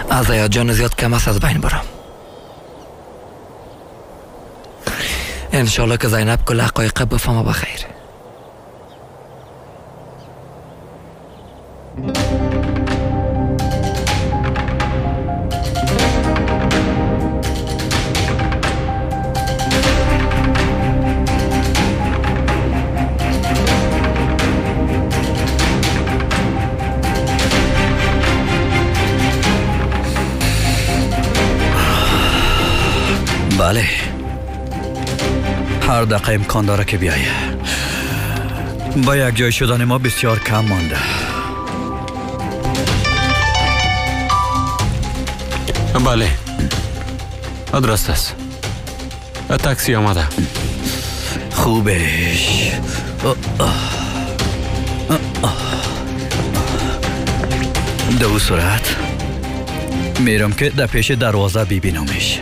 از هیجان زیاد کم است از بین برم. انشالله که زینب کل حقایق بفهمه. بخیر. بله، هر دقیقه امکان داره که بیایه. با یک جای شدن ما بسیار کم مانده. بله، درست است. تاکسی آمده. خوبش. دو صورت میرم که در پیش دروازه ببینمش.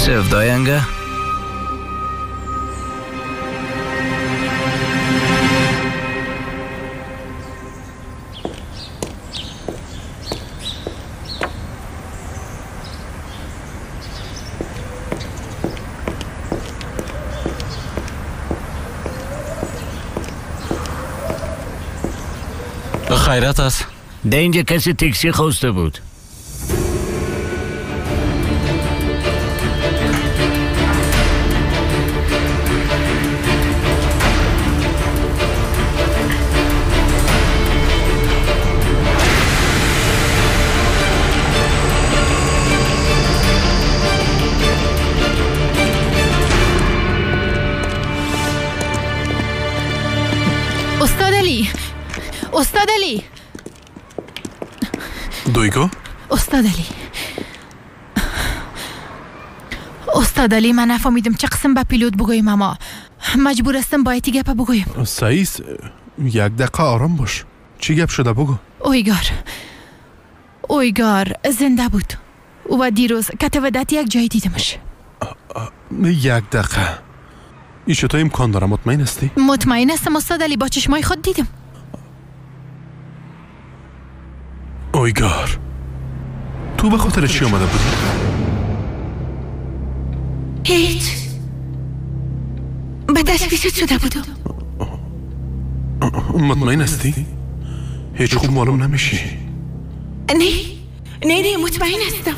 Sevdayanga? خیرات است. ده اینجا کسی تاکسی خواسته بود. استاد علی، استاد علی. دویگو؟ استاد علی، استاد علی، من نفهمیدم چه قسم به پیلوت بگویم، اما مجبور هستم باید گپ بگویم. سعیس، یک دقیقه آرام باش. چی گپ شده بگو؟ اویگار، اویگار زنده بود و دیروز کتودت یک جای دیدمش. یک دقیقه، این چطور امکان داره؟ مطمئن هستی؟ مطمئن هستم استاد علی، با چشمای خود دیدم. اویگار، تو به خاطر چی آمده بودی؟ هیچ، به تشویشت شده بودم. مطمئن هستی؟ هیچ خوب معلوم نمیشی. نه نه نه، مطمئن هستم.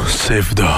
سفدا،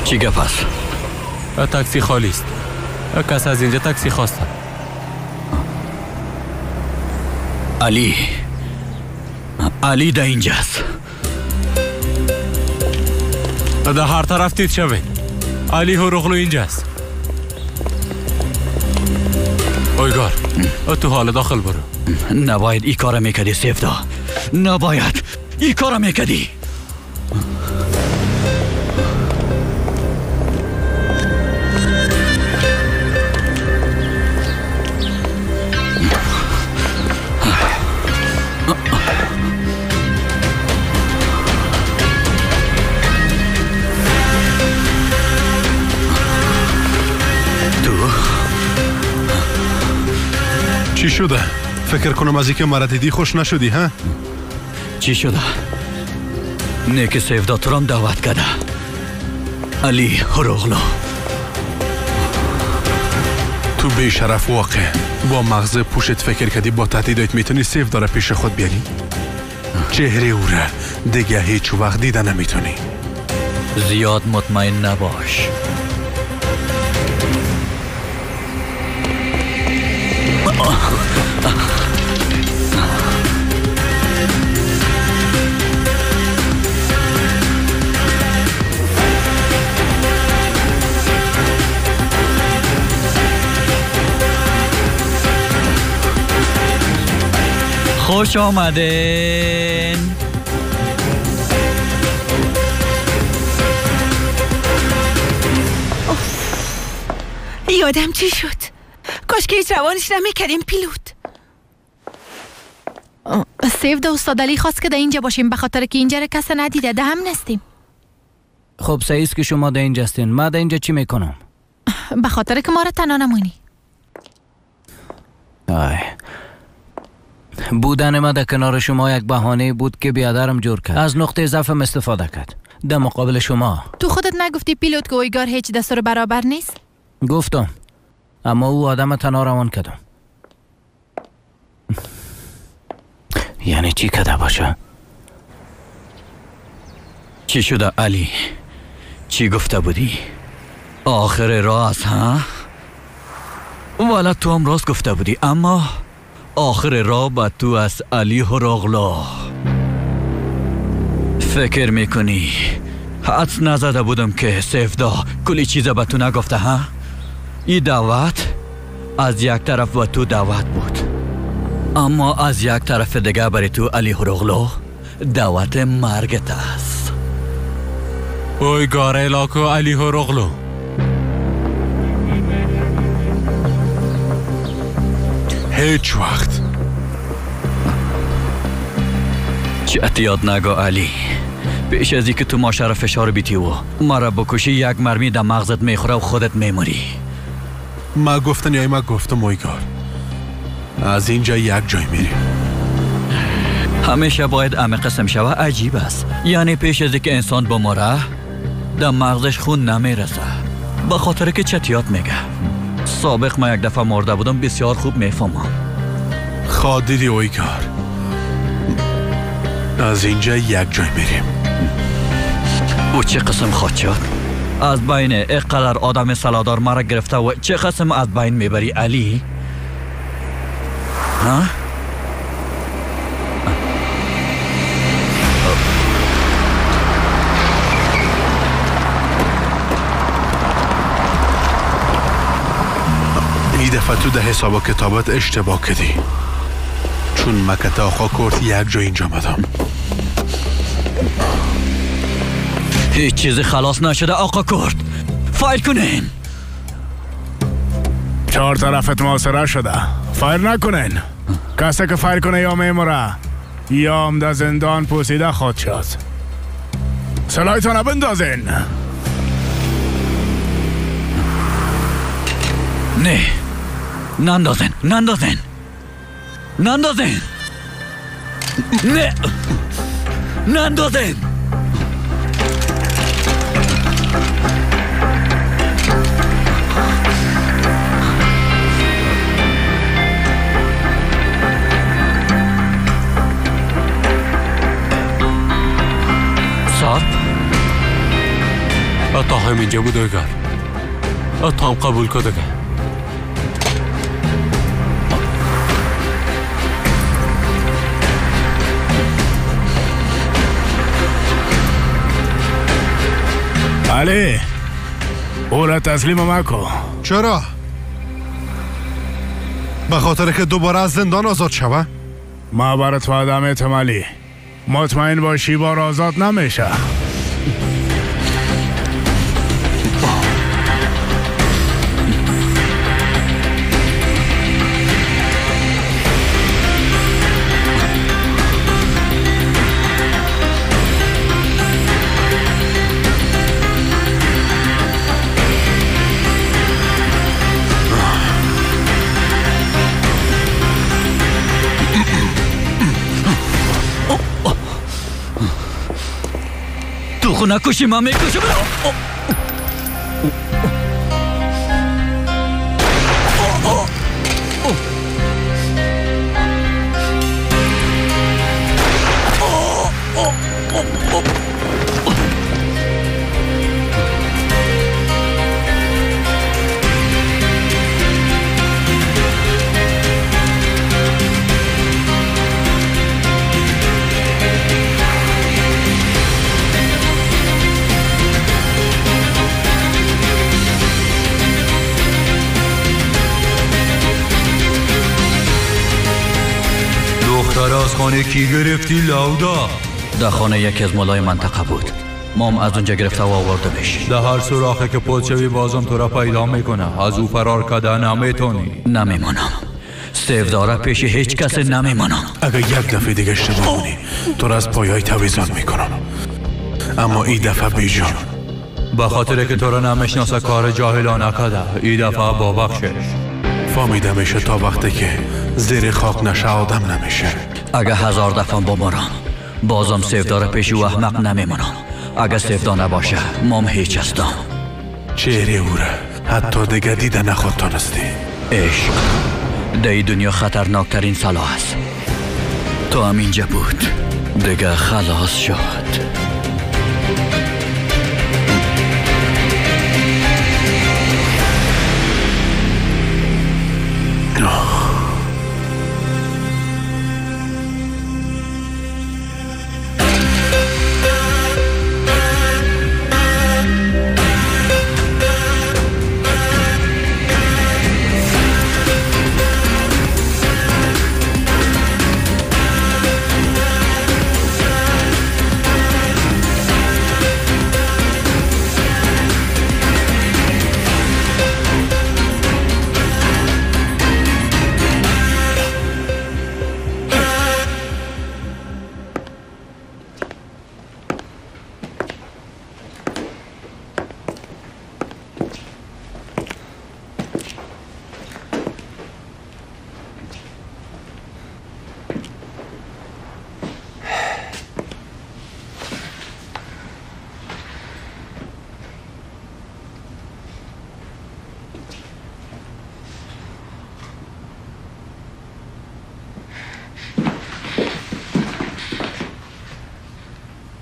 چی گپ است؟ تاکسی خالی است. کس از اینجا تاکسی خواسته. علی، علی در اینجاست. در هر طرف تید شوید. علی هروغلو اینجاست. اویگار، تو حال داخل برو. نباید ای کار میکردی سیفدا. نباید ای کار میکردی. چی شده؟ فکر کنم از اینکه مرا دیدی خوش نشدی ها؟ چی شده؟ نه که سیفدا تو رام دعوت کرده. علی هروغلو. تو بی شرف واقع با مغز پوشت فکر کردی با تهدیدات میتونی سیفدا را پیش خود بیاری؟ چهره او را دیگه هیچ وقت دیده نمیتونی. زیاد مطمئن نباش. خوش آمدین. یادم چی شد؟ کاش که هیچ روانش نمیکردیم پیلوت. سیفدا استاد علی خواست که در اینجا باشیم به خاطر که اینجا را کس ندیده، ده هم نستیم. خب صحیح است که شما در اینجا هستین. ما در اینجا چی میکنم؟ به خاطر که ما را تنها نمونی. آی. بودن ما در کنار شما یک بهانه بود که بیادرم جور کرد. از نقطه ضعفم استفاده کرد در مقابل شما. تو خودت نگفتی پیلوت که اویگار هیچ دستور برابر نیست؟ گفتم، اما او آدم تنها روان کردم. یعنی چی کده باشه؟ چی شده علی؟ چی گفته بودی؟ آخر راست ها؟ والا تو هم راست گفته بودی، اما آخر راه با تو از علی هروغلو. فکر میکنی حدس نزده بودم که سیفدا کلی چیز به تو نگفته ها؟ این دعوت از یک طرف به تو دعوت بود، اما از یک طرف دیگه برای تو علی هروغلو دعوت مرگت است. اویگار لاکو علی هروغلو. هیچ وقت چی اعتیاد نگو علی. پیش از که تو ماشه را فشار بیتی و مرا بکشی یک مرمی در مغزت میخوره و خودت میموری. ما گفتن یا ما گفتم اویگار، از اینجا یک جای میریم. همیشه باید امه قسم شوه. عجیب است، یعنی پیش از که انسان بموره در مغزش خون نمیرسه، به خاطر که چتیات میگه. سابق ما یک دفعه مرده بودم، بسیار خوب میفهمم. خادیدی اویگار، از اینجا یک جای میریم. او چه قسم خواهد شد؟ از بین اقدر آدم سلادار مرا گرفته و چه قسم از بین میبری علی؟ ها؟ این دفعه تو ده حساب و کتابت اشتباه کردی، چون مکت آقا کرد یک جای اینجا آمدم. هیچ چیزی خلاص نشده آقا کرد. فایر کنین. چهار طرفت محاصره شده، فایر نکنین. کسی که فایر کنه یا میموره یا هم در زندان پوسیده خواهد شد. سلاحتان بندازین. نه، نندازین، نندازین، نندازین، نه، نندازین. سارپ تا همینجا. اینجا بود اویگار. تو هم قبول کن دیگه. علی او را تسلیم مکن. چرا؟ به خاطر که دوباره از زندان آزاد شوه؟ ما برات وعده میتم علی، مطمئن باشی بار آزاد نمیشه. تو خو نکشی من میکشم. دختر از خانه کی گرفتی لاودا؟ در خانه یکی از مولای منطقه بود. مام از اونجا گرفته و آوردمش. در هر سوراخی که پد شوی بازم تو را پیدا میکنه. از او فرار کده نمیتونی. نمیمانم سیفداره پیش هیچ کس نمیمانم. اگر یک دفعه دیگه اشتباه کنی تو را از پایای تویزان میکنم، اما این دفعه بیجان. به خاطر که تو را نمیشناسه کار جاهلانه کده. این دفعه با بخشش فهمیده میشه تا وقتی که زیر خاک نشه آدم نمیشه. اگه 1000 دفعه بمرم بازم سیفدار پیش او احمق نمیمانم. اگه سیفدار نباشه مام هیچ هستم. چهره او را حتی دیگه دیده نخواد تانستی. عشق در این دنیا خطرناکترین سلاح است. تو هم اینجا بود دیگه خلاص شد.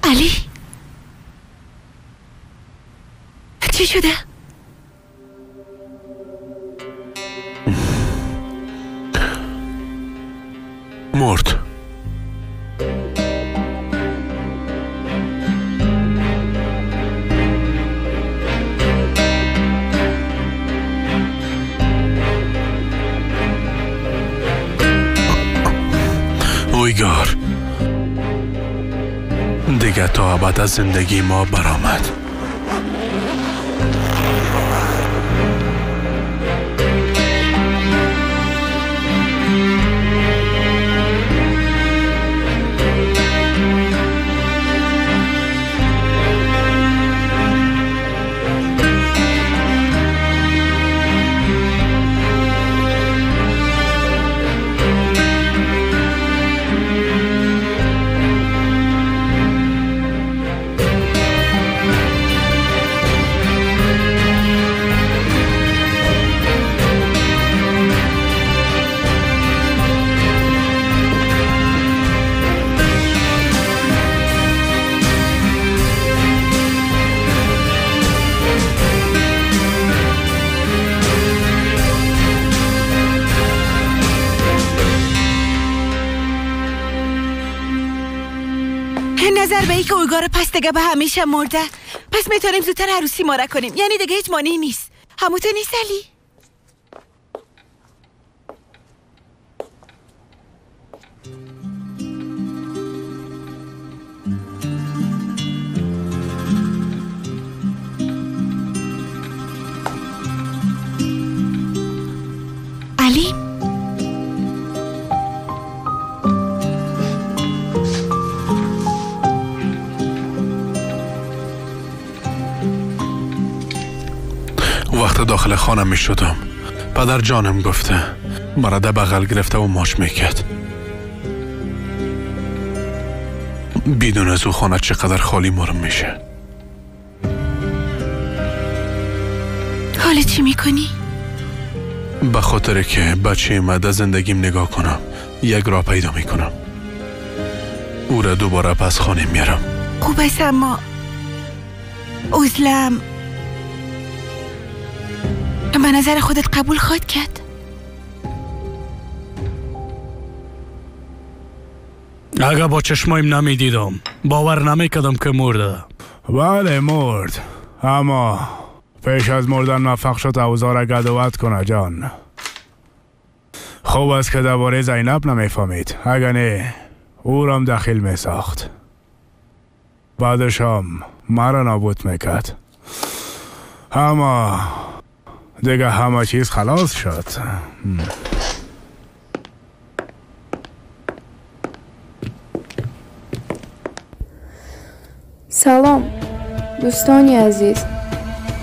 علی چی شده؟ مرد. اویگار دیگه تا ابد از زندگی ما برآمد. نظر به ای که اوگار پس دیگه به همیشه مرده، پس میتونیم زودتر عروسی ما را کنیم. یعنی دیگه هیچ مانعی نیست. همونطور نیست علی؟ علی، وقت داخل خانه می شدم پدر جانم گفته مرا در بغل گرفته و ماچ میکرد. بدون از او خانه چقدر خالی مرم میشه. حالا چی میکنی؟ به خاطر که بچه ما در زندگیم نگاه کنم یک راه پیدا میکنم. او را دوباره پس خانه میارم. خوب است، اما عزلم به نظر خودت قبول خواهد کرد؟ اگه با چشمایم نمیدیدم باور نمیکردم که مرده. بله مرد، اما پیش از مردن موفق شد اوضاع را گدوت کنه جان. خوب است که درباره زینب نمیفهمید، اگه نه او را هم دخیل میساخت. بعدش هم مرا نابود میکرد. اما دیگه همه چیز خلاص شد. Салом, дӯстони азиз,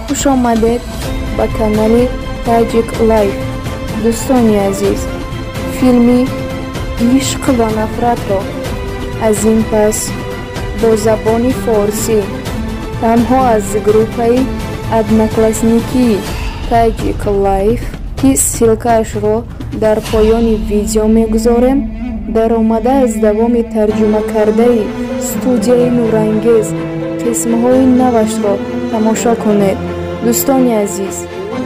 хуш омадед ба канали Таҷик Лайф. Дӯстони азиз, филми Ишқ ва нафратро аз ин пас бо забони форсӣ танҳо аз группаи Одноклассникии Таҷик Лайф, ки ссилкаашро дар поёни видео мегузорем, даромада аз давоми тарҷумакардаи студияи Нурангез қисмҳои навашро тамошо кунед. Дӯстони азиз,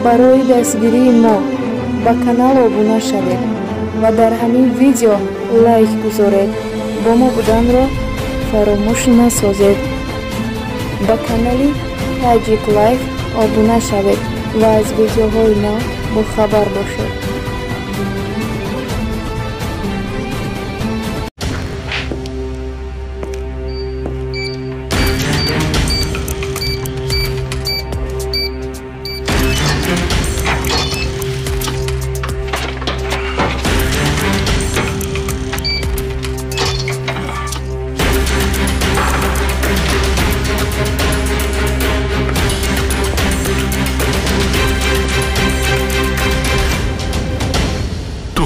барои дастгирии мо ба канал обуна шавед ва дар ҳамин видео лайк гузоред. Бо мо буданро фаромӯш насозед. Ба канали Таҷик Лайф обуна шавед ва аз видеоҳои нав бохабар бошед.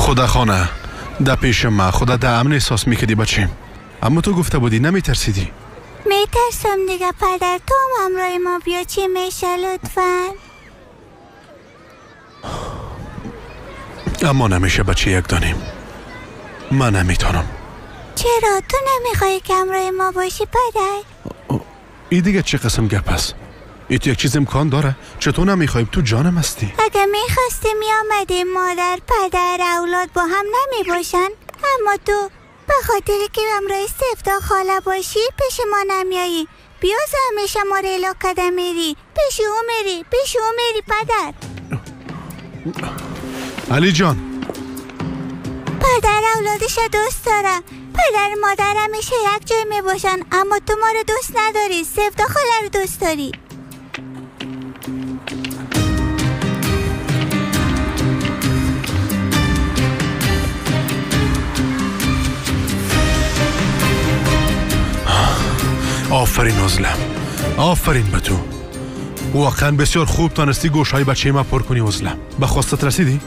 خدا خانه در پیش ما خدا در امن احساس میکردی بچه، اما تو گفته بودی نمیترسیدی. میترسم دیگه پدر، تو هم همراه ما بیا. چی میشه لطفا؟ اما نمیشه بچه، یک دانیم. من نمیتونم. چرا تو نمیخوای که همراه ما باشی پدر؟ ای دیگه چه قسم گپ است؟ ای تو یک چیز امکان داره؟ چطور نمیخوایم؟ تو جانم هستی. اگه میخواستی میامدی. مادر پدر اولاد با هم نمیباشن، اما تو به خاطر که همراه سفتا خاله باشی پیش ما نمیایی. بیاز همیشه ما رو الا کده میری، پیش او میری، پیش او میری پدر. علی جان، پدر اولادش دوست داره. پدر مادر همیشه یک جای میباشن، اما تو ما رو دوست نداری، سفتا خاله رو دوست داری. آفرین عزلم، آفرین به تو. واقعا بسیار خوب تانستی گوش های بچه ما پر کنی عزلم. به خواستت رسیدی؟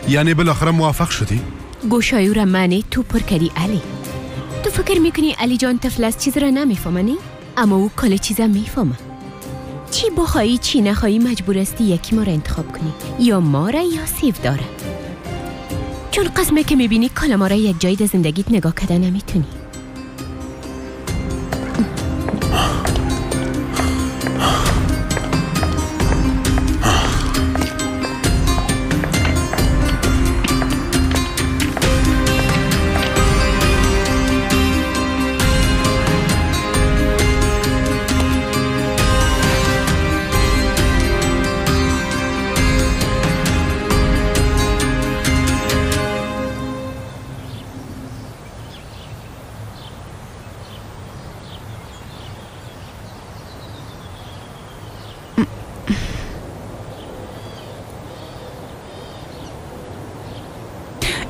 یعنی بالاخره موفق شدی؟ گوشای او را منی تو پر کردی علی. تو فکر میکنی علی جان طفل است چیز را نمیفهمه؟ اما او کل چیزا میفهمه. چی بخوایی چی نخوایی مجبور استی یکی ما را انتخاب کنی، یا ما را یا سیف داره. چون قسمه که میبینی کل ما را یک جایی در زندگیت نگاه کده نمیتونی.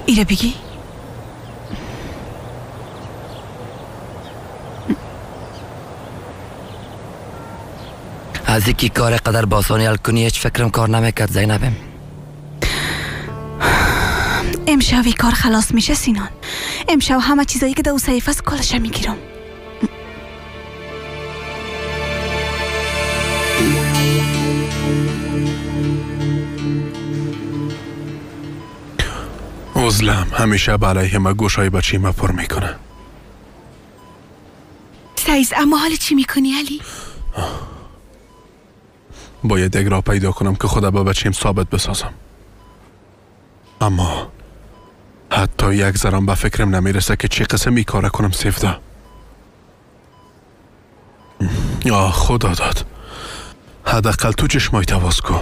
ایره بگی؟ از اینکه کار قدر با آسانی حل کنی هیچ فکرم کار نمیکرد زینبم. امشب ای کار خلاص میشه سینان. امشب همه چیزایی که در او صحیفه است کلش میگیرم. عزلم همیشه به علیه ما گوشای بچه ما پر میکنه. سعیز اما حال چی میکنی علی؟ باید یک راه پیدا کنم که خدا با بچیم ثابت بسازم. اما حتی یک ذره به فکرم نمیرسه که چه قسم ای کار کنم سیفدا. آه خدا داد، حداقل تو چشمای تواز کو.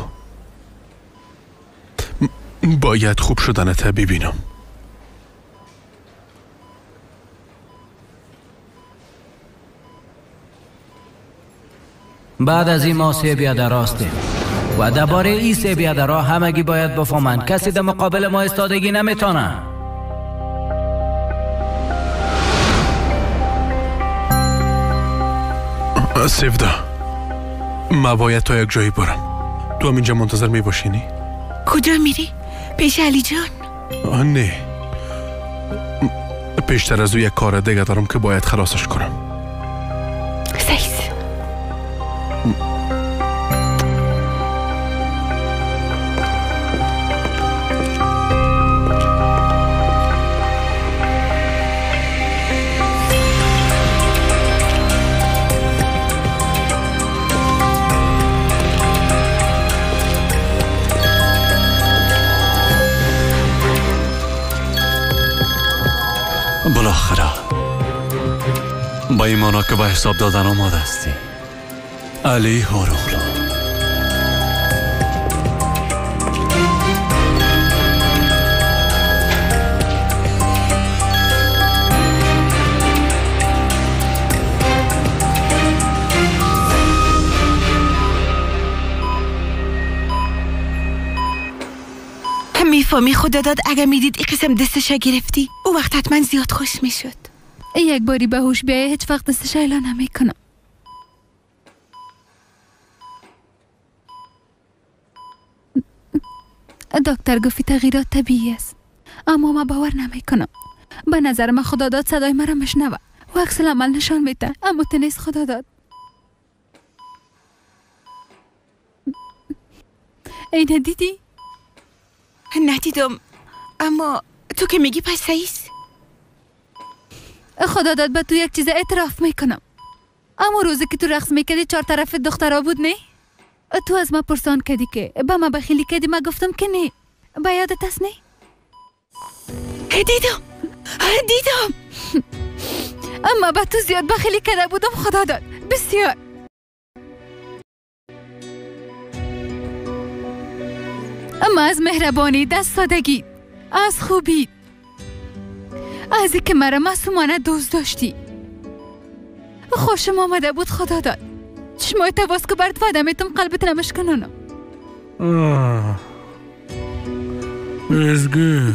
باید خوب شدنت ببینم. بعد از این ما سه بیادر هستیم و درباره این سه بیادرها همگی باید بفهمند کسی در مقابل ما استادگی نمیتونه. سیفدا، ما باید تا یک جایی برم. تو هم اینجا منتظر میباشی نی؟ کجا میری؟ پیش علی جان؟ نه، پیشتر از او یک کار دیگه دارم که باید خلاصش کنم. سیز بالاخره با ایمانا که به حساب دادن آماده هستی علی هوروغلو. میفهمی خدا داد اگر میدید این قسم دستش گرفتی او وقت حتما زیاد خوش میشد. یک باری به هوش بیایه هیچ وقت دستش اعلان نمیکنم. دکتر گفت تغییرات طبیعی است، اما ما باور نمیکنم. به نظر من خدا داد صدای مرا مشنوه و عکس العمل نشان میده، اما تو نیست خدا داد. اینه دیدی؟ ندیدم، اما تو که میگی پس سعیز. خدا داد به تو یک چیز اعتراف میکنم. اما روزی که تو رقص میکردی چهار طرف دخترها بود نه؟ تو از ما پرسان کردی که به ما بخیلی کردی، ما گفتم که نه. به یادت است نه؟ دیدم دیدم. اما به تو زیاد بخیلی کرده بودم خدا داد، بسیار. اما از مهربانی، از سادگی، از خوبی، از اینکه مرا معصومانه دوست داشتی خوشم آمده بود خدا داد. چشمای تواز که برد وعده میتم قلبت نمشکنانم. ازگی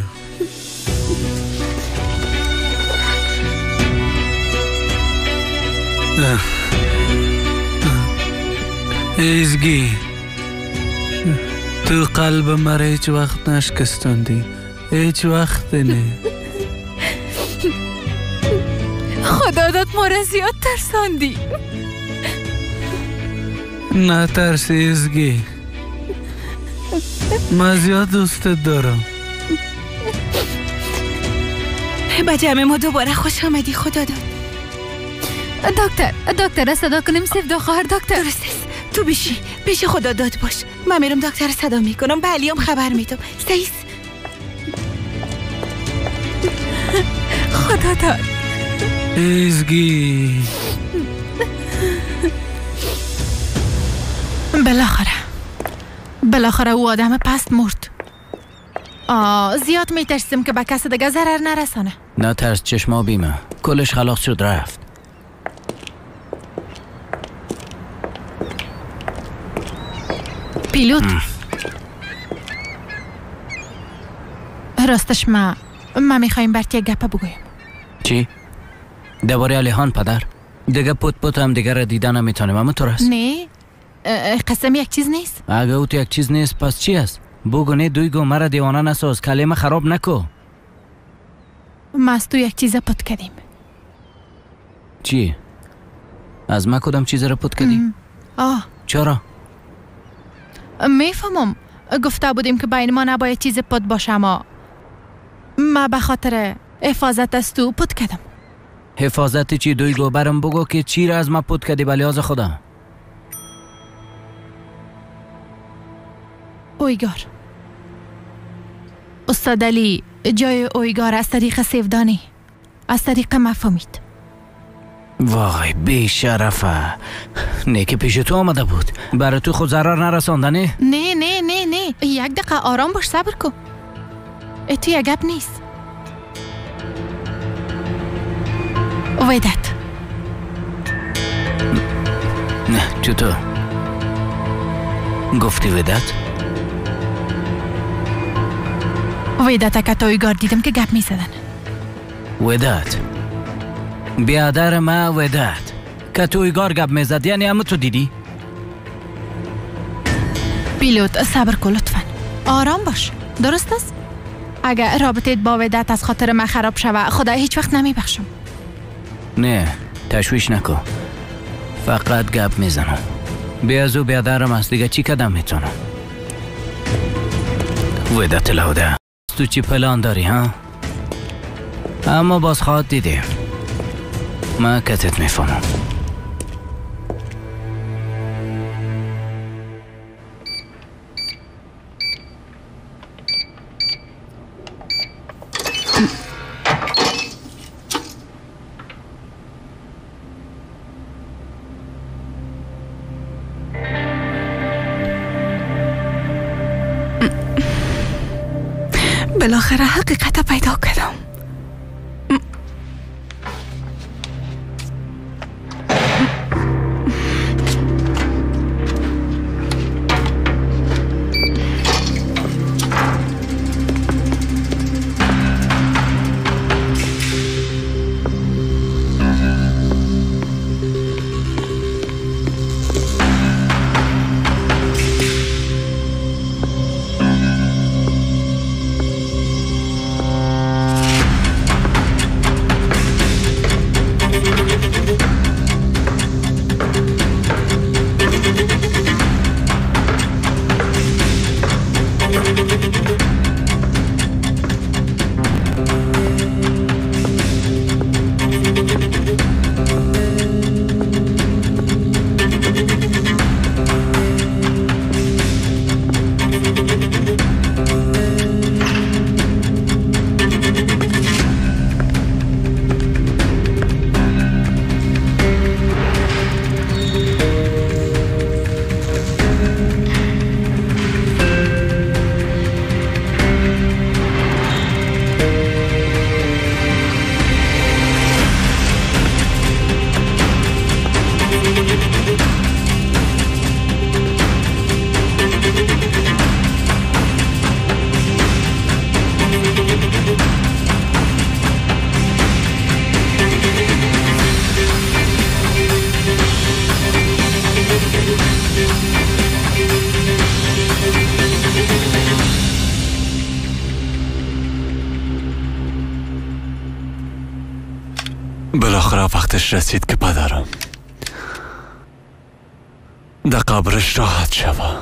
ازگی تو قلب مرا هیچ وقت نشکستاندی، هیچ وقت نه. خدا داد ما را زیاد ترساندی. نه ترسی ازگی، من زیاد دوستت دارم. به جمع ما دوباره خوش آمدی خدا داد. دکتر دکتر صدا کنیم سیفدا خواهر دکتر. درست است، تو بشی پیش خدا داد باش. من میرم دکتر صدا میکنم، به علیام خبر میدم. سیس خدا داد. ازگی بالاخره او آدم پست مرد. زیاد میترسیم که به کس دیگه ضرر نرسانه. نه ترس چشما بیمه، کلش خلاص شد رفت. پیلوت راستش ما من میخوایم برات یک گپ بگویم. چی؟ درباره علیهان پدر؟ دیگه پوت پوت هم دیگه را دیده نمیتونیم، اما تو راست. نه قسم یک چیز نیست. اگه او تو یک چیز نیست پس چی است؟ بگو نه دویگو، مرا دیوانه نساز، کلمه خراب نکو. ما از تو یک چیز پت کردیم. چی؟ از ما کدام چیز را پت کردی؟ آه. چرا؟ میفهمم. گفته بودیم که بین ما نباید چیز پت باشه، اما ما به خاطر حفاظت از تو پت کردم. حفاظت چی دویگو؟ برم بگو که چی را از ما پت کردی به لحاظ خدا. اویگار. استاد علی جای اویگار از طریق سیودانی، از طریق مفهمید. وای بی شرفه، نه که پیش تو آمده بود، برای تو خود ضرر نرسانده؟ نه نه نه نه نه، یک دقیقه آرام باش، صبر کن. تو یک گپ نیست. ودت. نه چطور؟ گفتی ودت؟ ودت که تویگار دیدم که گپ می زدن. ودت بیادر ما، ودت که تویگار گپ می زد، یعنی همه تو دیدی؟ پیلوت صبر کن لطفا، آرام باش. درست است؟ اگر رابطه با ودت از خاطر من خراب شوه خدا هیچ وقت نمی بخشم. نه تشویش نکن، فقط گپ میزنم. بیا از او بیادرم است دیگه، چی کدم میتونم؟ ودت لاوده تو چی پلان داری ها؟ اما باز خواهد دیدیم. من کتت میفهمم. بالاخره حقیقت پیدا کردم. بالاخره وقتش رسید که پدرم در قبرش راحت شوه.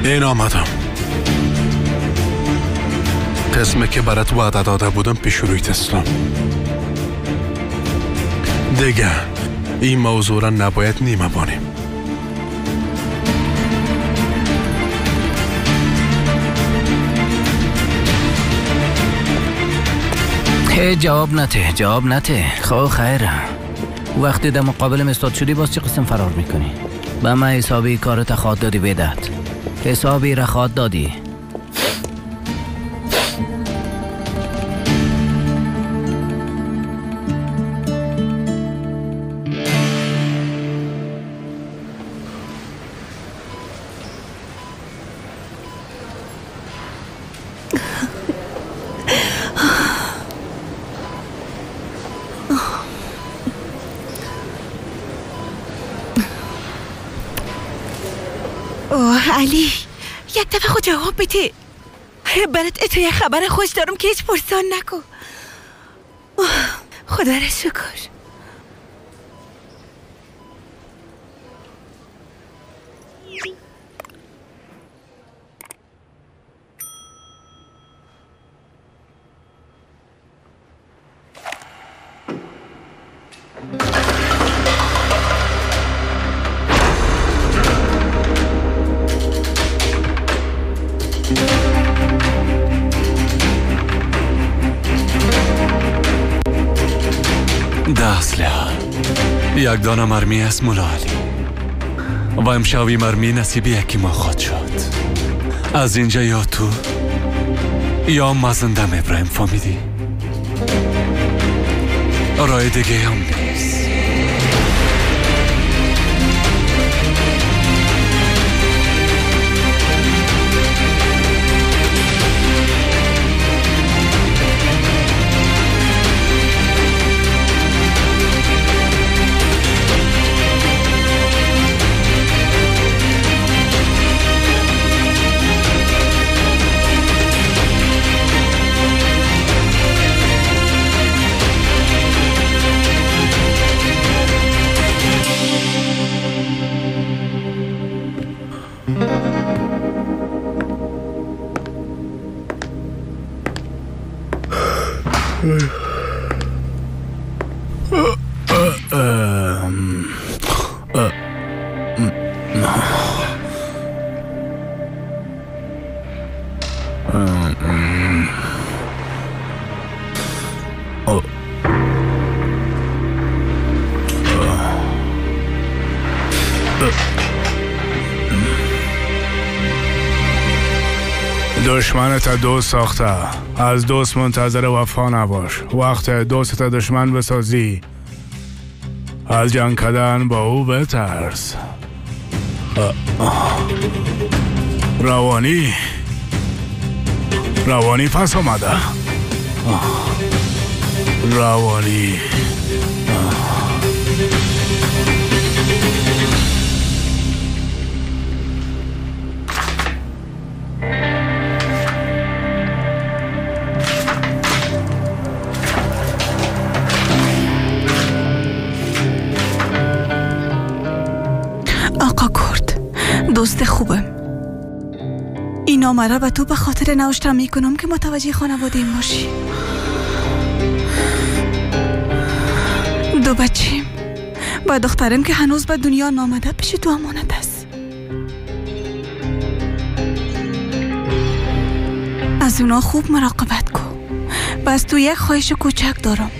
این آمدم. قسمه که برات وعده داده بودم پیش رویت هستم. دیگه این موضوع را نباید نیمه بانیم. جواب نته، جواب نته. خب خیره، وقتی در مقابل استاد شدی باز چه قسم فرار میکنی؟ به من حسابی کارت خواد دادی بدت، حسابی را خواد دادی. علی یک دفعه خود جواب بده. برات اتو یک خبر خوش دارم که هیچ پرسان نکن. خدا را شکر. یک دانه مرمی است مولا علی و امشبی مرمی نصیب یکی ما خواهد شد. از اینجا یا تو یا ما زنده میبریم، فهمیدی؟ رای دیگه هم نیست. دشمنت دوست ساخته، از دوست منتظر وفا نباش. وقت دوستت دشمن بسازی، از جنگ کردن با او بترس. روانی روانی پس آمده. روانی دوست خوبم، این نامه را به تو به خاطر نوشته میکنم که متوجه خانواده این باشی. دو بچیم و دخترم که هنوز به دنیا نامده پیش تو امانت است. از اونا خوب مراقبت کن. بس تو یک خواهش کوچک دارم.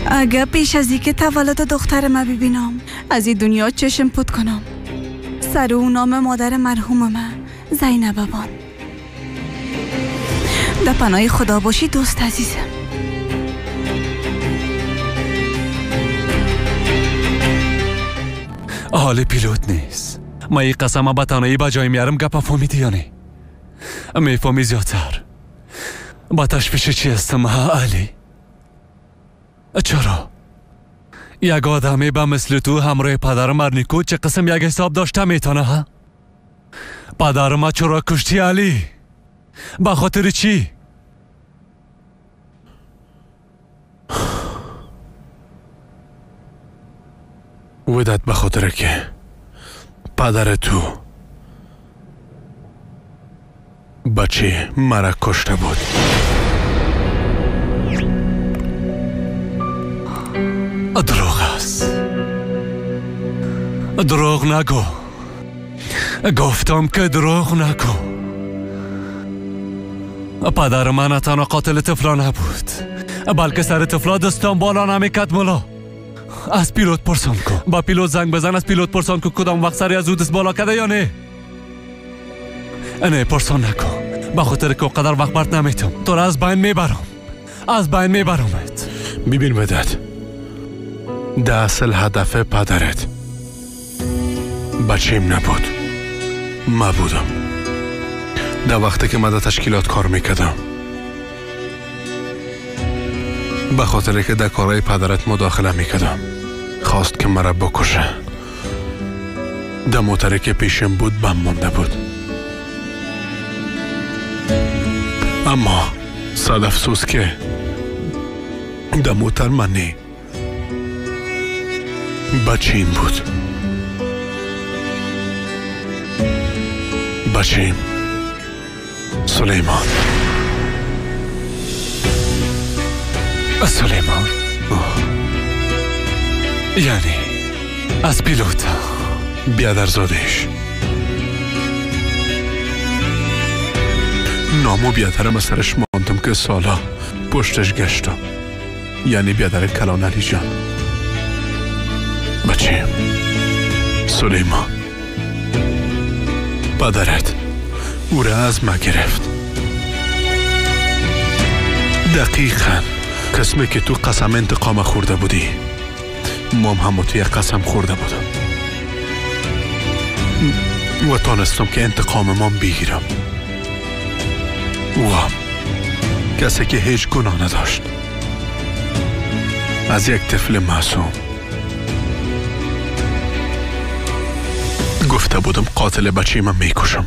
اگه پیش از اینکه تولد دخترم ببینم از این دنیا چشم پوت کنم، سر او نام مادر مرحوم من زینب بان. در پناه خدا باشی دوست عزیزم. حال پیلوت نیست. ما این قسم به تنهایی به جای میارم. گپا فهمیدی یا نه؟ میفهمی زیادتر. با تشویش چی هستم ها علی؟ چرا؟ یک آدمی به مثل تو همراه پدرم ارنیکو چه قسم یک حساب داشته میتونه ها؟ پدرم چرا کشتی علی؟ به خاطر چی؟ ودت به خاطر که پدر تو بچه مرا کشته بود. دروغ است. دروغ نگو. گفتم که دروغ نگو. پدر من نه تنها قاتل طفلا نبود، بلکه سر طفلا دستان بالا نمیکرد ملا. از پیلوت پرسان کن. با پیلوت زنگ بزن، از پیلوت پرسان کن کدام وقت سری از او دست بالا کرده یا نه. نه پرسان نکن، به خاطر که قدر وقت برد نمیتم. تو را از بین میبرم، از بین میبرمت. ببین وداد، ده اصل هدف پدرت بچیم نبود، ما بودم. در وقتی که من در تشکیلات کار میکردم، به خاطر که در کارهای پدرت مداخله میکردم، خواست که مرا بکشه. در موتری که پیشم بود بم مانده بود، اما صد افسوس که در موتر من نی، بچیم بود. بچیم سلیمان. سلیمان یعنی از پیلوت بیادرزادش. نامو بیادرم از سرش ماندم که سالا پشتش گشتم، یعنی بیادر کلان علی جان. بچیم سلیمان، پدرت او را از ما گرفت. دقیقا قسمی که تو قسم انتقام خورده بودی، مام هم توی قسم خورده بودم و تانستم که انتقام مام بگیرم. او هم کسی که هیچ گناه نداشت، از یک طفل معصوم. گفته بودم قاتل بچه من میکشم.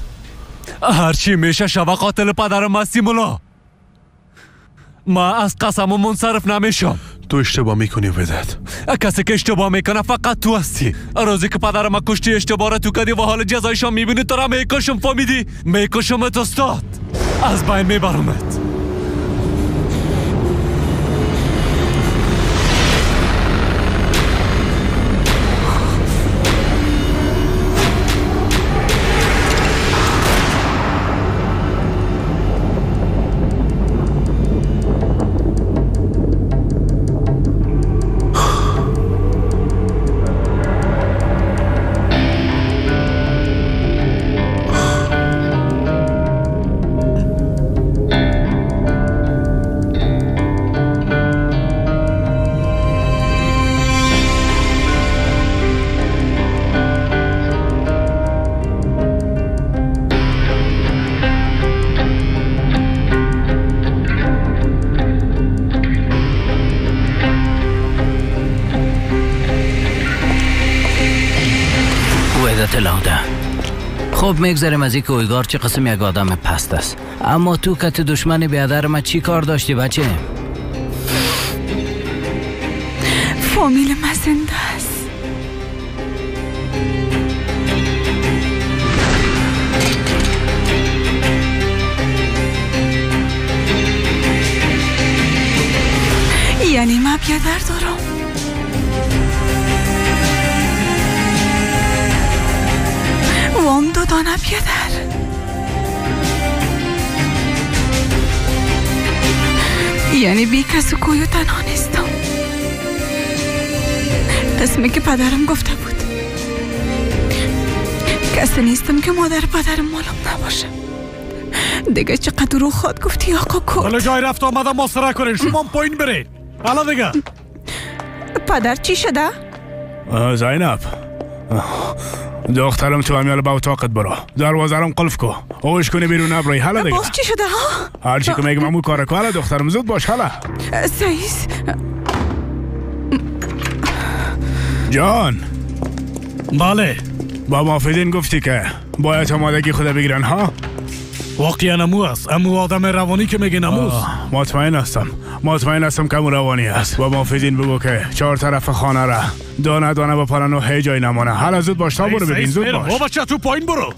هرچی میشه شوه قاتل پدرم هستی ملا. ما از قسمم منصرف نمیشم. تو اشتباه میکنی وداد. کسی که اشتباه میکنه فقط تو هستی. روزی که پدرم کشتی اشتباه را تو کردی و حال جزایشم میبینی، تو را میکشم. فهمیدی؟ میکشمت استاد، از بین میبرمت. خب میگذریم از اینکه اویگار چه قسم یک آدم پست است، اما تو کت دشمن بیادر ما چی کار داشتی بچه؟ فامیل ما زنده است. یعنی ما بیادر دارم. وام دو دانه بیادر. یعنی بی کس و کوی و تنها نیستم. قسمی که پدرم گفته بود، کسی نیستم که مادر پدرم مالم نباشه. دیگه چقدر دروغ خواد گفتی آقا کرد. حالا جای رفت آمدم ماستره کنین، شما پایین برین. حالا دیگه پدر چی شده؟ زینب دخترم تو همیال به اتاقت برو، دروازه قلف کو، اوش کنی بیرون نبروی. حالا دیگه باز چی شده ها؟ هرچی که میگم امو کار کو. حالا دخترم زود باش. حالا سعیز جان. بله با مافیدین گفتی که باید آمادگی خود بگیرن ها؟ واقعا امو است، امو آدم روانی که میگه نموست. مطمئن هستم، مطمئن هستم که امو روانی است. با مافیدین بگو که چهار طرف خانه را دانه دانه با پرن و هی جای نمانه. حالا زود باش تا برو ببین، زود باش. بچه تو پایین برو.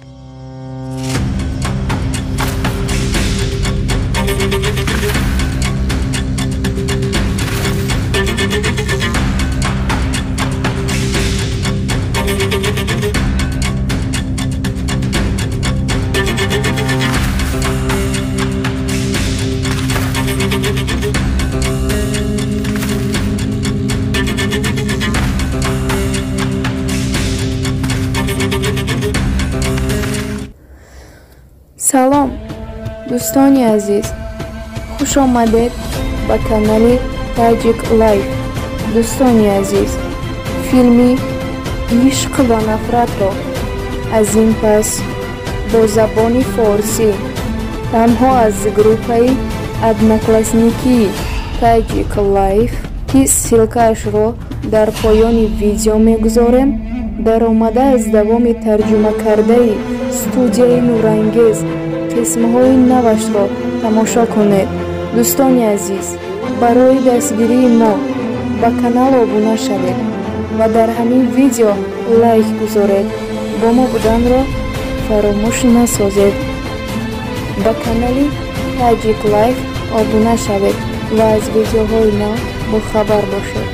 Салом, дӯстони азиз, хуш омадед ба канали Таҷик Лайф. Дӯстони азиз, филми Ишқ ва нафратро аз ин пас бо забони форсӣ танҳо аз группаи Одноклассникии Таҷик Лайф, ки ссылкаашро дар поёни видео мегузорем, даромада аз давоми тарҷумакардаи студияи Нурангез қисмҳои навашро тамошо кунед. Дӯстони азиз, барои дастгирии мо ба канал обуна шавед ва дар ҳамин видео лайк гузоред. Бо мо буданро фаромӯш насозед. Ба канали Таҷик Лайф обуна шавед ва аз видеоҳои нав бохабар бошед.